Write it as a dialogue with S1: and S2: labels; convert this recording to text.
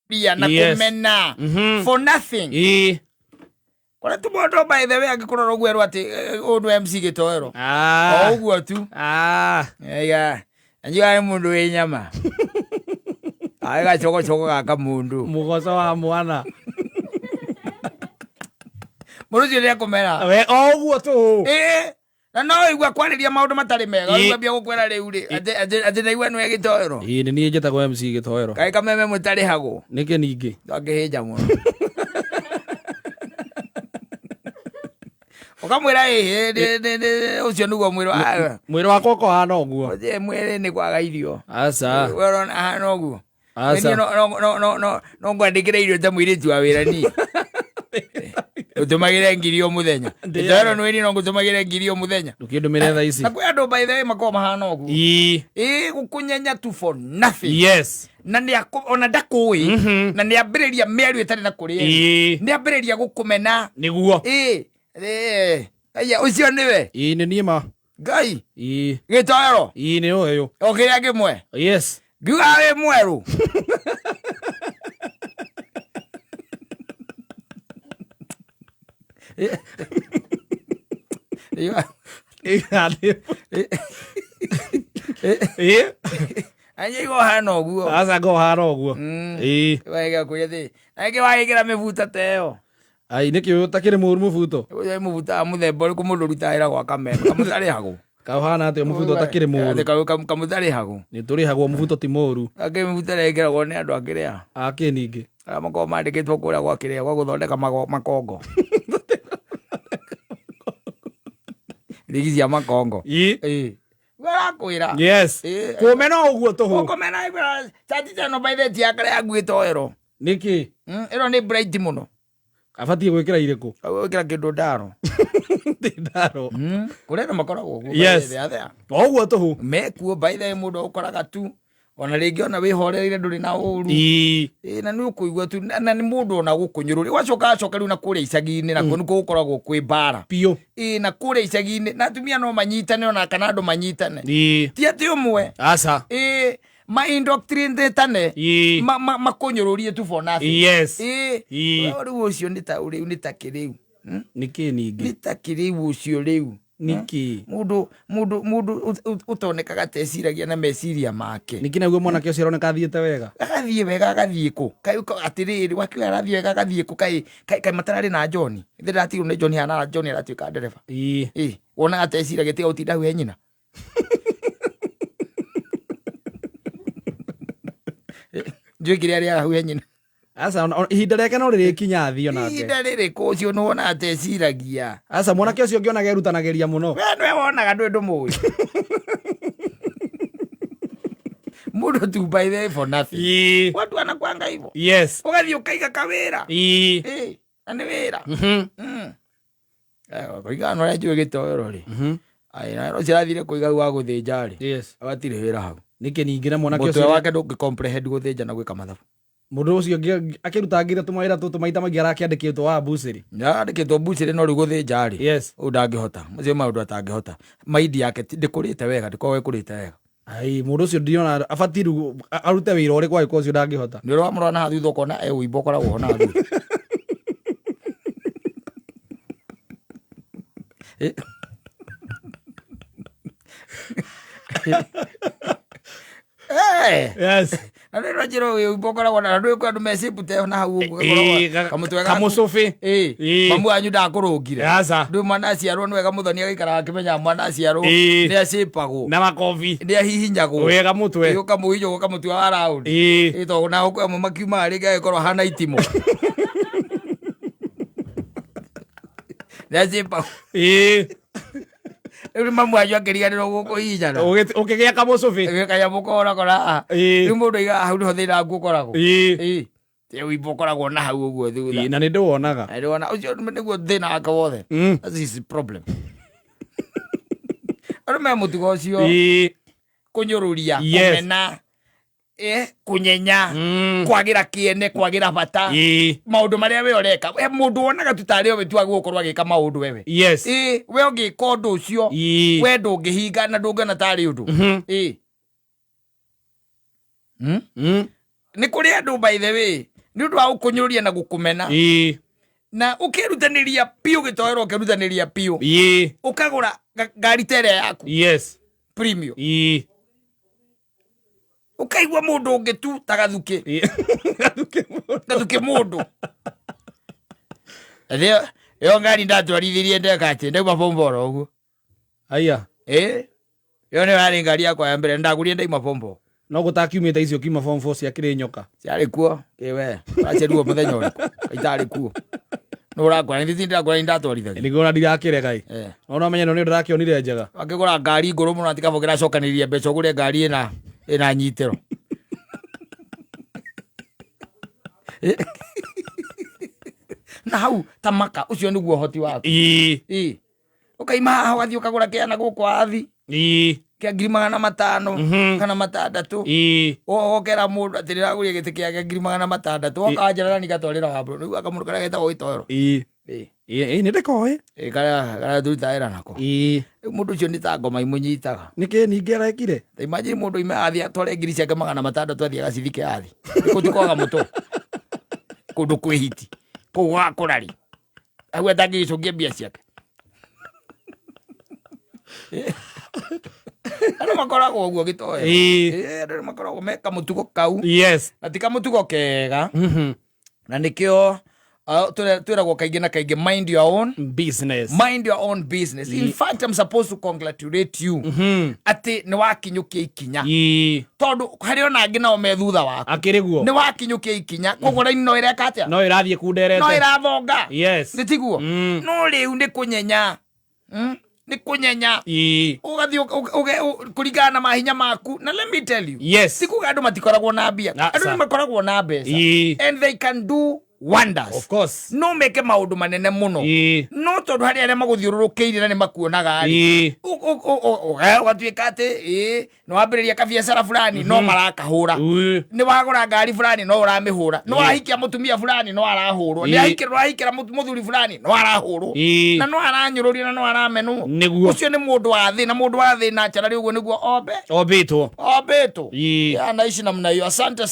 S1: Ria na kũmena for nothing. Kũrĩa tu mũndũ, by the way, angĩkũrora ũguo erwo atĩ ũyũ nĩ MC Gĩtoero, o ũguo tu. Ega anjiga nĩ mũndũ wĩ nyama aĩ gacogocogo gaka mũndũ.
S2: Mũgoco wa mwana.
S1: Mũndũ ũcio nĩ akũmera.
S2: We o ũguo tũ.
S1: Ĩĩ, na no igua kwarĩria maũndũ matarĩ mega. Ũigua mbia gũkwĩra rĩu rĩ atĩ naigua nĩwe Gĩtoero.
S2: Ĩĩ, nĩ niĩ njĩtagwo MC Gĩtoero.
S1: Kaĩ kameme mũtarĩhagwo?
S2: Nĩkĩ ningĩ?
S1: Twakĩhĩnja mũno ũkamwĩra ĩhĩ ũcio nĩguo mwĩrĩ
S2: Mwĩrĩ wakwa ũkohana ũguo.
S1: Ũcio mwĩrĩ nĩ kwaga irio.
S2: Aca.
S1: We ũrona ahana ũguo?
S2: Aca.
S1: Niĩ no ngwandĩkĩre irio ta mũirĩtu wa wĩra niĩ ũtũmagĩre 1000 o mũthenya. Gĩtoero nĩ niĩ no ngũtũmagĩre 1000 o mũthenya.
S2: Ndũkĩndũmĩre thaa ici.
S1: Na kwĩ andũ, by the way, makoragwo mahana ũguo. Ĩĩ, gũkũnyenya tu for nothing. Na nĩ ona ndakũĩ na nĩ ambĩrĩria mĩario ĩtarĩ na kũrĩa nĩ ambĩrĩria gũkũmena. Ĩĩ ĩĩ, aya ũcio nĩwe.
S2: Ĩĩ, nĩ niĩ ma.
S1: Ngai.
S2: Ĩĩ.
S1: Gĩtoero.
S2: Ĩĩ, nĩ ũyũ.
S1: O kĩrĩa kĩmwe.
S2: Yes.
S1: Ngiuga wĩ mwerũ.
S2: Ĩĩ.
S1: Anjigua ũhana ũguo.
S2: Aca, ngohana ũguo. Ĩĩ.
S1: Wega kwĩra thĩ angĩ wagĩkĩra mĩbuta ta ĩyo.
S2: Ai, nĩkĩ ũtakĩrĩ mũru mũbuto?
S1: Ũyũ mũbuta wa mũthemba ũrĩkũ mũndũ ũrutaga wĩra gwa kameme kamũtarĩhagwo?
S2: Kaũhana atĩa mũbuto ũtakĩrĩ mũru?
S1: Atĩ kamũtarĩhagwo.
S2: Nĩ tũrĩhagwo, mũbuto ti mũru.
S1: Angĩ mĩbuto ĩrĩa ĩkĩragwo nĩ andũ akĩrĩa.
S2: Akĩ ningĩ?
S1: Arĩa makoragwo mandĩkĩtwo kũrĩa gwa kĩrĩa gwa gũthondeka makongo, rigi cia makongo. Ĩĩ. Arakwĩra.
S2: Kũmena ũguo tũhũ.
S1: Ũkũmena ĩkwĩra cati teno by the ti yakara ya gwĩtoero.
S2: Nĩkĩ?
S1: Ĩno nĩ bright mũno.
S2: Abatiĩ gwĩkĩra irĩkũ?
S1: Gwĩkĩra kĩndũ ndaro.
S2: Ti ndaro.
S1: Kũrĩ andũ makoragwo ũguo. By the
S2: O ũguo tũhũ.
S1: Mekuo, by the way, mũndũ ũkoraga tu ona rĩngĩ ona wĩhorereire ndũrĩ na ũru. Ĩĩ, na nĩ ũkũigua tu na nĩ mũndũ ona gũkũnyũrũria ũgacoka acoka rĩu na kũrĩa icagi-inĩ nakuo nĩkuo gũkoragwo kwĩ mbara. Ĩĩ, na kũrĩa icagi-inĩ na atumia no manyitane ona kana andũ manyitane. Ti atĩ ũmwe.
S2: Aca.
S1: Ĩĩ, ma indoctrinatane. Makũnyũrũrie tu for nothing. Ĩĩ. Rĩu ũcio nĩ ta rĩu nĩ ta kĩrĩu.
S2: Nĩkĩ ningĩ?
S1: Nĩ ta kĩrĩu ũcio rĩu.
S2: Nĩkĩ?
S1: Mũndũ ũtonekaga teciragia na meciria make.
S2: Nĩkĩ naguo mwanake ũcio aroneka athiĩte wega?
S1: Agathiĩ wega agathiĩ kũ? Kaĩ atĩrĩrĩ wakiuga arathiĩ wega agathiĩ kũ? Kaĩ matararĩ na John? Ithe ndatigwo nĩ John hana John aratuĩka ndereba. Ĩĩ, wonaga teciragia tiga gũtinda hau he nyina. Njũĩ kĩrĩa arĩaga hau he nyina.
S2: Aca, ihinda rĩake no rĩrĩkinya athiĩ onake.
S1: Ihinda rĩrĩkũ? Ũcio nĩ wonaga teciragia.
S2: Aca, mwanake ũcio ngĩonaga erutanagĩria mũno.
S1: We nĩwe wonaga ndũĩ ndũmũĩ. Mũndũ tu by the way for nothing. Watu wanakuanga hivyo. Ũgathiĩ ũkaiga kawĩra. Ĩĩ, na nĩ wĩra. Kũringana na ũrĩa njũĩ Gĩtoero rĩ, aĩ, na ũcio arathire kũiga hau wa gũthĩnja rĩ, hatirĩ wĩra hau.
S2: Nĩkĩ ningĩ na mwanake
S1: Mũtwe
S2: ũcio?
S1: wake ndũngĩ comprehend gũthĩnja na gwĩka mathabu.
S2: Mũndũ ũcio akĩrutangĩra tũmawĩra tũtũ maita maingĩ arakĩandĩkĩtwo wa mbucĩrĩ.
S1: Andĩkĩtwo mbucĩrĩ no rĩu gũthĩnja rĩ, ũyũ ndangĩhota. Macio maũndũ atangĩhota. Maindi yake ndĩkũrĩte wega, ndĩkoragwo ĩkũrĩte wega.
S2: Ai, mũndũ ũcio ndĩrona abatiĩ rĩu arute wĩra ũrĩkũ angĩkorwo ũcio ndangĩhota.
S1: Nĩ ũrĩ wamũrora na thutha ũkona e ũimbo ũkoragwo ho na thutha. Na nĩ njĩra ũimbo ũkoragwo na ndũĩ kwĩ andũ mecĩpute na hau ũguo kamũtwe gaku.
S2: Kamũcũbĩ.
S1: Ĩĩ. Mamu wanyu ndakũrũngire.
S2: Aca.
S1: Ndũĩ mwana aciarwo nĩ wega mũthoni agaikaraga akĩmenyaga mwana aciarwo nĩ acĩpagwo.
S2: Na makobi.
S1: Nĩ ahihinyagwo.
S2: Wega mũtwe.
S1: Ĩĩ, ũkamũhihinya ũkamũtua wa raũndi. Ĩĩ, tondũ nao kwĩ amwe makiumaga rĩngĩ agĩkorwo ahana itimũ. Nĩ acĩpagwo. Rĩu nĩ mamu wanyu akĩriganĩrwo gũkũhihinyana.
S2: Ũkĩgĩa kamũcũbĩ.
S1: Kanyamũ korakora haha. Rĩu mũndũ aigaga hau nĩho thĩna waku ũkoragwo. Ĩĩ. Wĩimbo ũkoragwo na hau ũguo thutha.
S2: Ĩĩ, na nĩ ndĩwonaga.
S1: Na ndĩwona ũcio nĩguo thĩna wake wothe. That's his problem. Andũ me mũtugo ũcio. Kũnyũrũria, kũmena, kũnyenya, kwagĩra kĩene, kwagĩra bata. Maũndũ marĩa we ũreka. We mũndũ wonaga tu tarĩ we tu agũkorwo agĩka maũndũ wewe. Ĩĩ, we ũngĩka ũndũ ũcio, we ndũngĩhinga na ndũngĩona tarĩ ũndũ. Ĩĩ. Nĩ kũrĩ andũ, by the way, Nĩ ũndũ wa gũkũnyũrũria na gũkũmena. Na ũkĩrutanĩria biũ, gĩtoero, ũkĩrutanĩria biũ, ũkagũra ngari ta ĩrĩa yaku, premium, ũkaigua mũndũ ũngĩ tu ta gathukĩ.
S2: Gathukĩ mũndũ.
S1: Gathukĩ mũndũ. Ĩyo ngari ndatwarithirie ndeka atĩ ndauma form four ũguo.
S2: Aya.
S1: Ĩ, ĩyo nĩyo yarĩ ngari yakwa ya mbere ndagũrire ndauma form four.
S2: No gũtakiumĩte icio kiuma form 4 cia kĩrĩ nyoka.
S1: Ciarĩ kuo kĩwe, waciarirwo mũthenya ũrĩkũ? Itarĩ kuo, nĩ ũrakora nĩ ndakora nĩ ndatwarithagia.
S2: Nĩguo ona ndirakĩrega ĩ. No no menye no nĩ ndĩrakĩonire njega.
S1: Wakĩgũra ngari ngũrũ mũno, atĩ kaba ũkĩracokanĩrĩria mbeca ũgũre ngari ĩna nyitĩro. Na hau ta maka ũcio nĩguo ũhoti waku. Ĩ, ũkaima haha ũgathiĩ ũkagũra kĩana gũkũ athi kĩa 500,000 kana 600. Ũgokera mũndũ atĩ ndĩragũria gĩtĩ kĩa 600,000, woka njara na ngatwarĩra wambũrũ rĩu akamũndũ karĩa getagwo gĩtoero.
S2: Ĩ, nĩ ndĩkoĩ.
S1: Ĩ, karĩa tũrutaga wĩra nako. Rĩu mũndũ ũcio nĩ ta ngoma imũnyitaga.
S2: Nĩkĩ ningĩ arekire?
S1: Ta imagine mũndũ oime athiĩ atware ngiri ciake 600, athiĩ agacithike athi kũu mũtũ kũndũ kwĩ hiti kũu gwakũrari hau atangĩgĩcokia mbia ciake. Andũ makoragwo ũguo, gĩtoero. Andũ nĩ makoragwo me kamũtugo kau, na ti kamũtugo kega, na nĩkĩo twĩragwo kaingĩ na kaingĩ, "Mind your own
S2: business."
S1: Mind your own business. In fact, I'm supposed to congratulate you atĩ nĩ wakinyũkia ikinya, tondũ harĩ ona angĩ nao me thutha waku.
S2: Akĩrĩ guo.
S1: Nĩ wakinyũkia ikinya, koguo raini no ĩreka atĩa?
S2: No ĩrathiĩ kunderete.
S1: No ĩrathonga. Nĩ tiguo? No rĩu nĩ kũnyenya. Nĩ kũnyenya, ũgathiĩ kũringana na mahinya maku. Na let me tell you, ti kuga andũ matikoragwo na mbia. Andũ nĩ makoragwo na mbeca and they can do wonders.
S2: Of course.
S1: No meke maũndũ manene mũno, no tondũ harĩ arĩa magũthiũrũrũkĩirie na nĩ makuonaga rĩ, ũgatuĩka atĩ ĩ nĩ wambĩrĩria kabiacara fulani, no marakahũra. Nĩ wagũra ngari fulani, no ũramĩhũra. Nĩ wahikia mũtumia fulani, no arahũrwo. Nĩ wahikĩra mũthuri fulani, no arahũrwo, na no aranyũrũrio, na no aramenwo. Ũcio nĩ mũndũ wa thĩ, na mũndũ wa thĩ naturally ũguo nĩguo ombe
S2: Ombĩtwo.
S1: Ombĩtwo. Ya naishi namna hiyo. Asante sana.